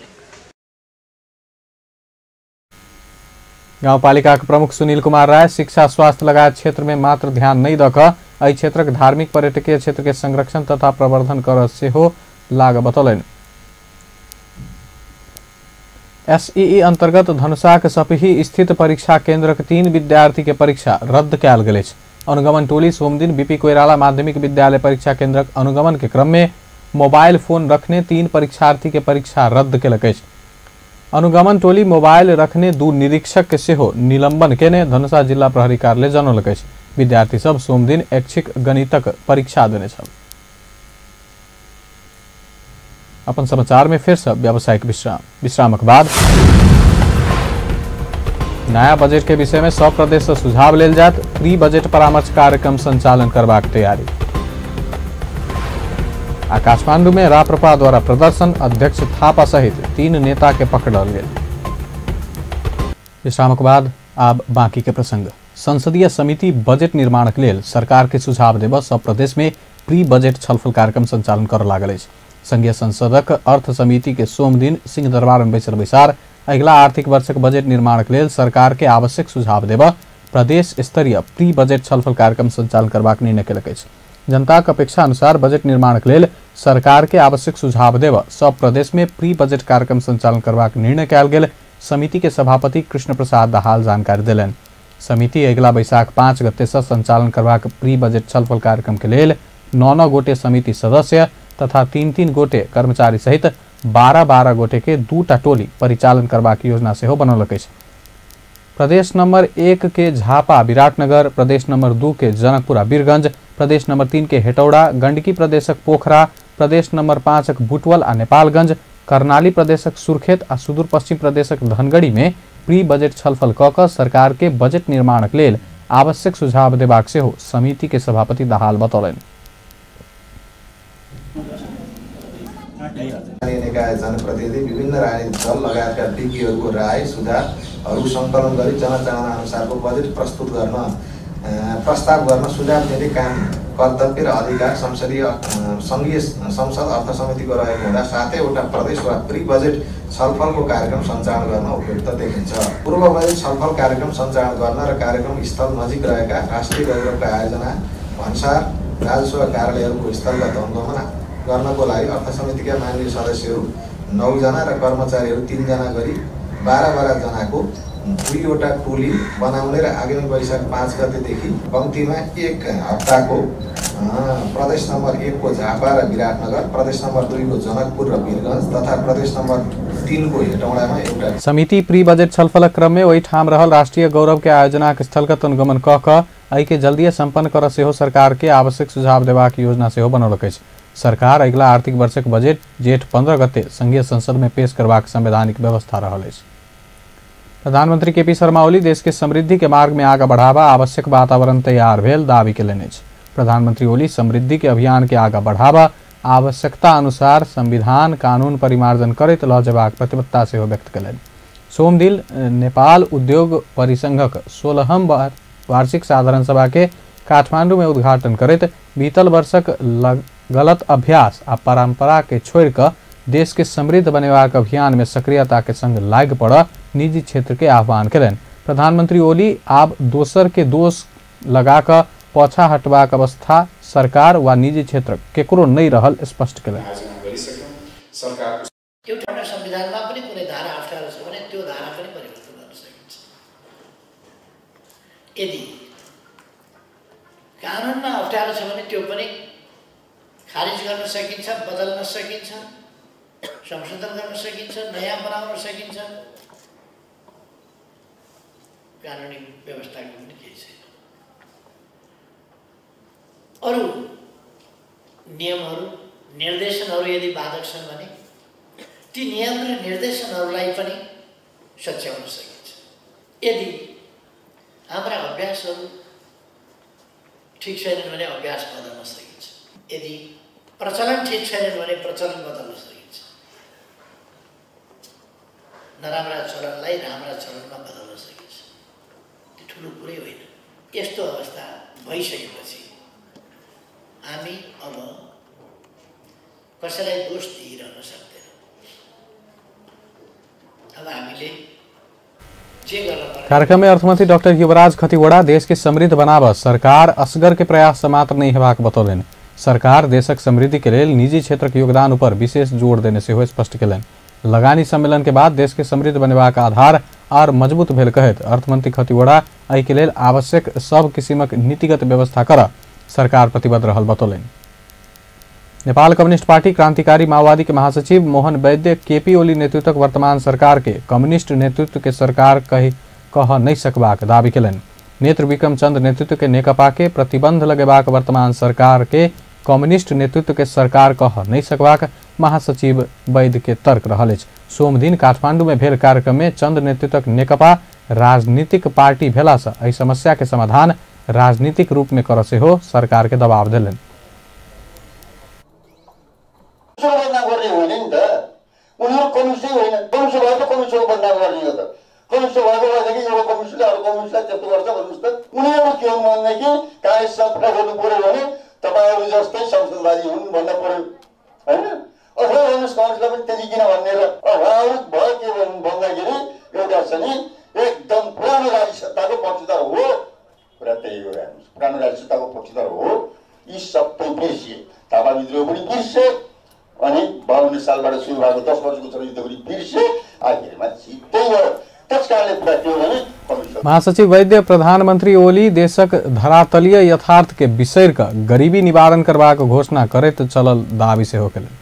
गांवपालिका के प्रमुख सुनील कुमार राय शिक्षा स्वास्थ्य लगायत क्षेत्र में मात्र ध्यान नहीं दऽ कऽ एहि क्षेत्रक धार्मिक पर्यटकीय क्षेत्र के संरक्षण तथा प्रवर्धन करऽ सेहो लाग बतौलनि। एसईई अंतर्गत धनुषाक सपही स्थित परीक्षा केंद्रक 3 विद्यार्थी के परीक्षा रद्द कयल गेल अछि। अनुगमन टोली सोमदिन बीपी कोइराला माध्यमिक विद्यालय परीक्षा केंद्रक अनुगमन के क्रम में मोबाइल फोन रखने 3 परीक्षार्थी के परीक्षा रद्द केलक अछि। अनुगमन टोली मोबाइल रखने 2 निरीक्षक के सेहो निलंबन केने धनुषा जिला प्रहरी कार्यालय जनौलक अछि। विद्यार्थी सब सोमदिन ऐच्छिक गणितक परीक्षा देने छल। अपन समाचार में फिर से व्यावसायिक विश्राम। विश्रामक बाद नया बजट के विषय में सब प्रदेश से सुझाव लेल जायत। प्री बजट परामर्श कार्यक्रम संचालन करबाक तैयारी। आ काठमांडू में राप्रपा द्वारा प्रदर्शन, अध्यक्ष थापा सहित 3 नेता के पकड़ल गेल। विश्रामक बाद आब बाकी के प्रसंग। संसदीय समिति बजट निर्माण के लेल सरकार के सुझाव देबऽ सब प्रदेश में प्री बजट छलफल कार्यक्रम संचालन करऽ लागल अछि। संघीय संसदक अर्थ समिति के सोमदिन सिंहदरबार में बैसल बैसार अगिला आर्थिक वर्षक बजट निर्माण के लेल सरकार के आवश्यक सुझाव देबऽ प्रदेश स्तरीय प्री बजट छलफल कार्यक्रम संचालन करबाक निर्णय केलक अछि। जनताक अपेक्षा अनुसार बजट निर्माण के लेल सरकार के आवश्यक सुझाव देव सब प्रदेश में प्री बजट कार्यक्रम संचालन करबाक निर्णय कयल गेल समिति के सभापति कृष्ण प्रसाद दाहाल जानकारी देलनि। समिति अगिला बैसाख 5 गते से संचालन करबाक प्री बजट छलफल कार्यक्रम के लेल 9-9 गोटे समिति सदस्य तथा 3-3 गोटे कर्मचारी सहित 12-12 गोटे के 2टा टोली परिचालन करबाक योजना सेहो बनौलक अछि। प्रदेश नंबर 1 के झापा विराटनगर, प्रदेश नंबर 2 के जनकपुरा वीरगंज, प्रदेश नंबर 3 के हेटौड़ा, गंडकी प्रदेशक पोखरा, प्रदेश नंबर 5 बुटवल आ नेपालगंज, कर्णाली प्रदेशक सुर्खेत आ सुदूर पश्चिम प्रदेशक धनगढ़ी में प्री बजट छलफल क क सरकार के बजट निर्माणक लेल आवश्यक सुझाव देबाक सेहो समिति के सभापति दाहाल बतौलनि। निकाय जनप्रतिनिधि विभिन्न राजनीतिक दल लगायतका विज्ञहरूको राय सुझावहरू सङ्कलन गरी जनचाहना अनुसारको बजेट प्रस्तुत गर्न प्रस्ताव गर्न सुझाव दिने काम कर्तव्य र अधिकार संसदीय संघीय संसद अर्थ समितिको रहेको हुँदा 7वटा प्रदेश वा प्री बजेट छलफलको कार्यक्रम सञ्चालन गर्न उपयुक्त देखिन्छ। पूर्व बजेट छलफल कार्यक्रम सञ्चालन गर्न र कार्यक्रम स्थल नजिक रहेका राष्ट्रिय गौरवका आयोजना भन्सार राजस्व कार्यालयहरूको स्थलगत अनुगमन गर्नको लागि अर्थ समितिका माननीय सदस्यहरू 9 जना र कर्मचारीहरू 3 जना गरी 12-12 जनाको 2वटा टोली बनाउने र आगामी वैशाख 5 गतेदेखि कम्तीमा 1 हप्ताको प्रदेश नम्बर 1 को झापा र विराटनगर, प्रदेश नम्बर 2 को जनकपुर र वीरगंज तथा प्रदेश नम्बर 3 को हेटौँडामा एउटा समिति प्री बजेट छलफलक क्रम में ओहि ठाम रहल राष्ट्रिय गौरव के आयोजनाक स्थलगत अनुगमन क क एहि के जल्दीए सम्पन्न कर सेहो सरकार के आवश्यक सुझाव देबाक योजना सेहो बनौलक अछि। सरकार अगिला आर्थिक वर्षक बजेट जेठ 15 गते संघीय संसद में पेश करबाक संवैधानिक व्यवस्था रहल अछि। प्रधानमंत्री केपी शर्मा ओली देश के समृद्धि के मार्ग में आगा बढ़ावा आवश्यक वातावरण तैयार भेल दावी केलनि अछि। प्रधानमंत्री ओली समृद्धि के अभियान के आगा बढ़ावा आवश्यकता अनुसार संविधान कानून परिमार्जन करैत लऽ जेबाक प्रतिबद्धता सेहो व्यक्त केलनि। सोमदिन नेपाल उद्योग परिसंघक 16म वार्षिक साधारण सभा के काठमांडू में उद्घाटन करैत बीतल वर्षक गलत अभ्यास आ परंपरा के छोड़ि कऽ देश के समृद्ध बनेबाक अभियान में सक्रियता के संग लागि पड़ऽ निजी क्षेत्र के आह्वान केलनि। प्रधानमंत्री ओली आब दोसर के दोष लगा कऽ पाछा हटबाक अवस्था सरकार वा निजी क्षेत्र केकरो नहि रहल स्पष्ट केलनि। एउटा संविधानमा पनि कुनै धारा अप्ठ्यारो छ भने त्यो धारा पनि परिवर्तन गर्न सकिन्छ। यदि कानुनमा अप्ठ्यारो छ भने त्यो पनि खारिज गर्न सकिन्छ, बदल्न सकिन्छ, संशोधन गर्न सकिन्छ, नयाँ बनाउन सकिन्छ। कानुनी व्यवस्थाको पनि केही छैन। अरू नियमहरू निर्देशनहरू यदि बाधक छन् भने ती नियम र निर्देशनहरूलाई पनि सच्याउन सकिन्छ। यदि हाम्रा अभ्यासहरू ठिक छैनन् भने अभ्यास बदल्न सकिन्छ। यदि प्रचलन ठिक छैनन् भने प्रचलन बदल्न सकिन्छ। नराम्रा चलनलाई राम्रा चलनमा बदल्न सकिन्छ। त्यो ठुलो कुरै होइन। यस्तो अवस्था भइसकेपछि हामी अब कसैलाई दोष दिइरहन सक्दैनौँ। अब हामीले जे गर्न। कार्यक्रम में अर्थमंत्री डॉक्टर युवराज खतिवड़ा देश के समृद्ध बनाब सरकार असगर के प्रयास मात्र नहीं हेबाक बतौलनि। सरकार देशक समृद्धि के लेल निजी क्षेत्रक योगदान ऊपर विशेष जोर देने सेहो स्पष्ट केलनि। लगानी सम्मेलन के बाद देश के समृद्ध बनेबाक आधार आर मजबूत भेल कहैत अर्थमंत्री खतिवड़ा एहि के लेल आवश्यक सब किसिमक नीतिगत व्यवस्था कर सरकार प्रतिबद्ध रहल बतौलनि। नेपाल कम्युनिस्ट पार्टी क्रांतिकारी माओवादी के महासचिव मोहन वैद्य केपी ओली नेतृत्वक वर्तमान सरकार के कम्युनिस्ट नेतृत्व के सरकार कह नहीं सकबाक दावी केलनि। नेत्र विक्रम चंद नेतृत्व के नेकपा के प्रतिबंध लगेबाक वर्तमान सरकार के कम्युनिस्ट नेतृत्व के सरकार कह नहीं सकबाक महासचिव वैद्य के तर्क रहल अछि। सोमदिन काठमांडू में भेल कार्यक्रम में चंद नेतृत्वक नेकपा राजनीतिक पार्टी भेला से एहि समस्या के समाधान राजनीतिक रूप में कर सेहो सरकार के दबाव देलनि। एकदम पुरानो राज्य सत्ताको पक्षधर हो, कुरा त्यही हो। हेर्नुहोस्, पुरानो राज्य सत्ताको पक्षधर हो। यी सबै बिर्सिए। थापा विद्रोह पनि बिर्से अनि 52 सालबाट सुरु भएको 10 वर्षको जनयुद्ध पनि बिर्से। आखिरमा जित्दै गयो। त्यसकारणले कुरा के हो भने महासचिव वैद्य प्रधानमंत्री ओली देशक धरातलीय यथार्थ के बिसरि क गरीबी निवारण करबाक घोषणा करैत चलल दावी सेहो केलनि।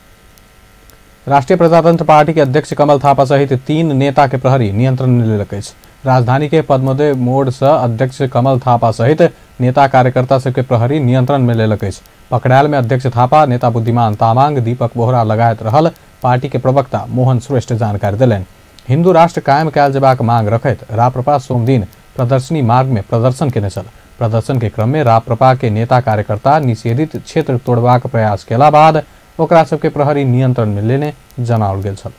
राष्ट्रीय प्रजातंत्र पार्टी के अध्यक्ष कमल थापा सहित 3 नेता के प्रहरी नियंत्रण में लेलक अछि। राजधानी के पद्मोदय मोड़ से अध्यक्ष कमल थापा सहित नेता कार्यकर्ता सबके प्रहरी नियंत्रण में लेलक अछि। पकड़ायल में अध्यक्ष थापा, नेता बुद्धिमान तामांग, दीपक बोहरा लगायत रहल पार्टी के प्रवक्ता मोहन श्रेष्ठ जानकारी देलनि। हिंदू राष्ट्र कायम कयल जेबाक मांग रखैत राप्रपा सोमदिन प्रदर्शनी मार्ग में प्रदर्शन केने छल। प्रदर्शन के क्रम में राप्रपा के नेता कार्यकर्ता निषेधित क्षेत्र तोड़बाक प्रयास केला बाद ओकरा सबके प्रहरी नियंत्रण में लेने जनाओल गेल छल।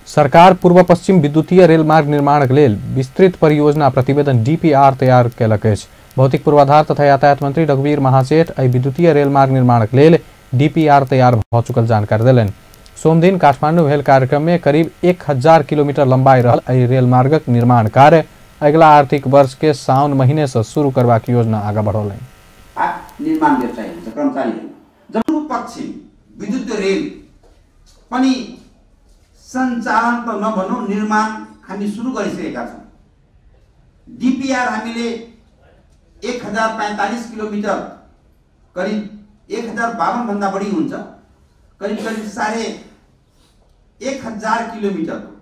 सरकार पूर्व पश्चिम विद्युतीय रेल मार्ग निर्माणक लेल विस्तृत परियोजना प्रतिवेदन डीपीआर तैयार केलक अछि। भौतिक पूर्वाधार तथा यातायात मंत्री रघुवीर महासेठ एहि विद्युतीय रेल मार्ग निर्माणक लेल डीपीआर तैयार भऽ चुकल जानकारी देलनि। सोमदिन काठमांडू भेल कार्यक्रम में करीब 1000 किलोमीटर लंबाई रहल एहि रेल मार्गक निर्माण कार्य अगिला आर्थिक वर्ष के साउन महीने से शुरू करबाक योजना आगा बढ़ौलनि। निर्माण व्यवसाय हुन्छ कर्मचारीहरू पूर्व पश्चिम विद्युत रेल पनि सञ्चालन त नभनौँ निर्माण हामी सुरु गरिसकेका छौँ। डीपीआर हामीले 1045 किलोमिटर करिब 1052 भन्दा बढी हुन्छ, करिब करिब 1550 किलोमिटरको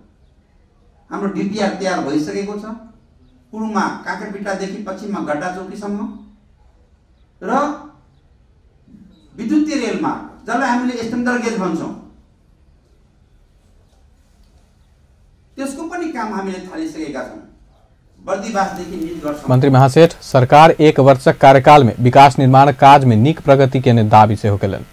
हाम्रो डीपीआर तयार भइसकेको छ। पूर्वमा काँकरपिटादेखि पश्चिममा गड्डा चौकीसम्म र विद्युतीय रेलमार्ग जसलाई हामीले स्ट्यान्डर्ड गेज भन्छौँ त्यसको पनि काम हामीले थालिसकेका छौँ। बर्दिवासदेखि निजगढसम्म। मंत्री महासेठ सरकार 1 वर्षक कार्यकाल में विकास निर्माण काज में नीक प्रगति केने दावी सेहो केलनि।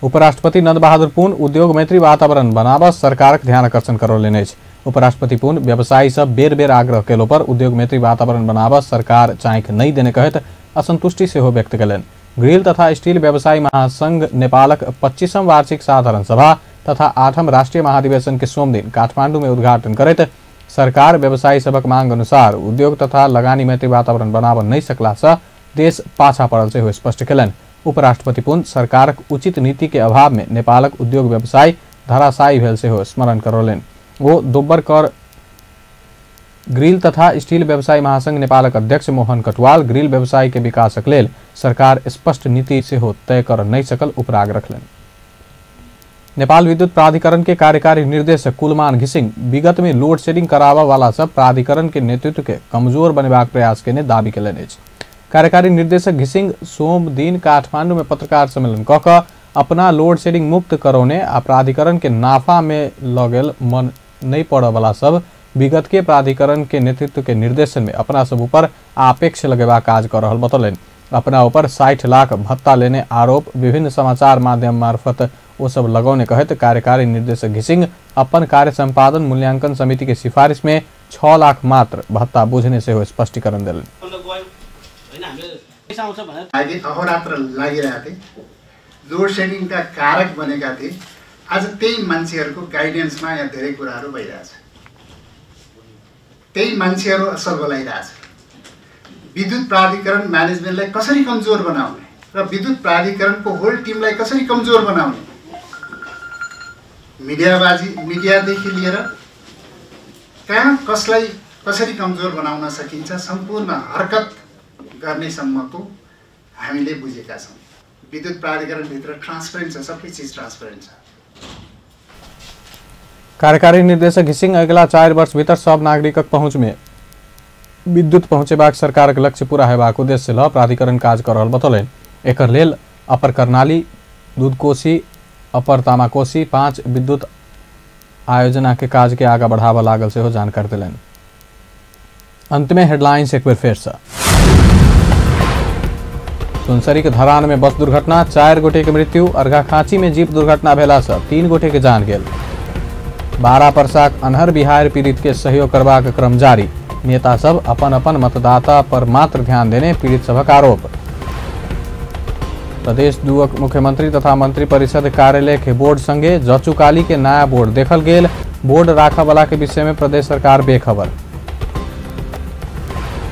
उपराष्ट्रपति नंद बहादुर पुन उद्योग मैत्री वातावरण बनाबऽ सरकारक ध्यान आकर्षण करौलनि अछि। उपराष्ट्रपति पुन व्यवसायी सब बेर बेर आग्रह केलो पर उद्योग मैत्री वातावरण बनाबऽ सरकार चाँखि नहि देने कहैत असंतुष्टि सेहो व्यक्त केलनि। ग्रिल तथा स्टील व्यवसायी महासंघ नेपालक 25म वार्षिक साधारण सभा तथा 8म राष्ट्रीय महाधिवेशन के सोमदिन काठमांडू में उद्घाटन करैत सरकार व्यवसायी सबक मांग अनुसार उद्योग तथा लगानी मैत्री वातावरण बनाबऽ नहि सकला सँ देश पाछा पड़ल सेहो स्पष्ट केलनि। उपराष्ट्रपति पुन सरकारक उचित नीति के अभाव में नेपालक उद्योग व्यवसाय धराशायी भेल सेहो स्मरण करौलनि। ओ दोब्बर कर ग्रिल तथा स्टील व्यवसायी महासंघ नेपालक अध्यक्ष मोहन कटुवाल ग्रिल व्यवसाय के विकासक लेल सरकार स्पष्ट नीति सेहो तय कर नहि सकल उपराग रखलनि। नेपाल विद्युत प्राधिकरण के कार्यकारी निर्देशक कुलमान घिसिंग विगत में लोड शेडिंग कराबऽ वाला सब प्राधिकरण के नेतृत्व के कमजोर बनेबाक प्रयास केने दावी केलनि अछि। कार्यकारी निर्देशक घिसिंग सोम दिन काठमांडू में पत्रकार सम्मेलन कऽ कऽ अपना लोड शेडिंग मुक्त करौने आ प्राधिकरण के नाफा में लऽ गेल मन नहि पड़ऽ वाला सब विगत के प्राधिकरण के नेतृत्व के निर्देशन में अपना सब ऊपर आपेक्ष लगेबाक काज कऽ रहल बतौलनि। अपना ऊपर 60 लाख भत्ता लेने आरोप विभिन्न समाचार माध्यम मार्फत ओ सब लगौने कहैत कार्यकारी निर्देशक घिसिंग अपन कार्य संपादन मूल्यांकन समिति के सिफारिश में 6 लाख मात्र भत्ता बुझने सेहो स्पष्टीकरण देलनि। अहोरात्र लागिरहेका थिए, लोड सेडिङका कारक बनेका थिए, आज त्यही मान्छेहरूको गाइडेन्समा यहाँ धेरै कुराहरू भइरहेछ, त्यही मान्छेहरू असल बोलाइरहेछ। विद्युत प्राधिकरण म्यानेजमेन्टलाई कसरी कमजोर बनाउने र विद्युत प्राधिकरणको होल टिमलाई कसरी कमजोर बनाउने, मिडियाबाजी मिडियादेखि लिएर कहाँ कसलाई कसरी कमजोर बनाउन सकिन्छ सम्पूर्ण हरकत गर्नेसम्मको हामीले बुझेका छौँ। विद्युत प्राधिकरणभित्र ट्रान्सपेरेन्ट छ, सबै चिज ट्रान्सपेरेन्ट छ। कार्यकारी निर्देशक घिसिंग अगिला 4 वर्ष भीतर सब नागरिकक पहुँच में विद्युत पहुँचेबाक सरकारक लक्ष्य पूरा हेबाक उद्देश्य ल प्राधिकरण काज कर रहल बतौलनि। एकर लेल अपर कर्णाली, दूधकोसी, अपर तामाकोसी 5 विद्युत आयोजना के काज के आगा बढ़ाबऽ लागल सेहो जानकारी देलनि। अंत में हेडलाइंस एक बेर फेर से। सुनसरी के धरान में बस दुर्घटना, 4 गोटे के मृत्यु। अर्घाखांची में जीप दुर्घटना भेला से 3 गोटे के जान गेल। 12 परसाक अनहर बिहार पीड़ित के सहयोग करबाक क्रम जारी। नेता सब अपन अपन मतदाता पर मात्र ध्यान देने पीड़ित सभक आरोप। प्रदेश 2 मुख्यमंत्री तथा मंत्री परिषद कार्यालय के बोर्ड संगे जचुकाली के नया बोर्ड देखल गेल। बोर्ड राखऽ वाला के विषय में प्रदेश सरकार बेखबर।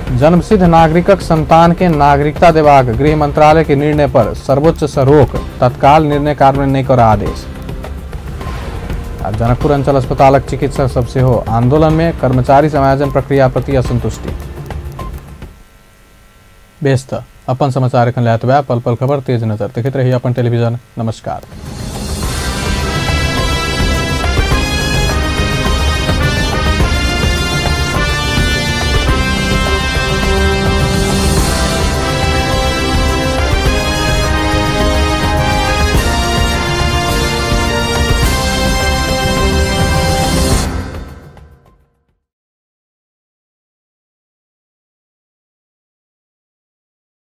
जन्मसिद्ध नागरिकक संतान के नागरिकता देबाक गृह मंत्रालय के निर्णय पर सर्वोच्च से रोक, तत्काल निर्णय कार्यान्वयन नहि कर आदेश। आ जनकपुर अंचल अस्पतालक चिकित्सक सब सेहो आंदोलन में कर्मचारी समायोजन प्रक्रिया प्रति असंतुष्टि। बेस त अपन समाचार एखन लए पल पल खबर तेज नजर देखैत रही अपन टेलीविजन। नमस्कार।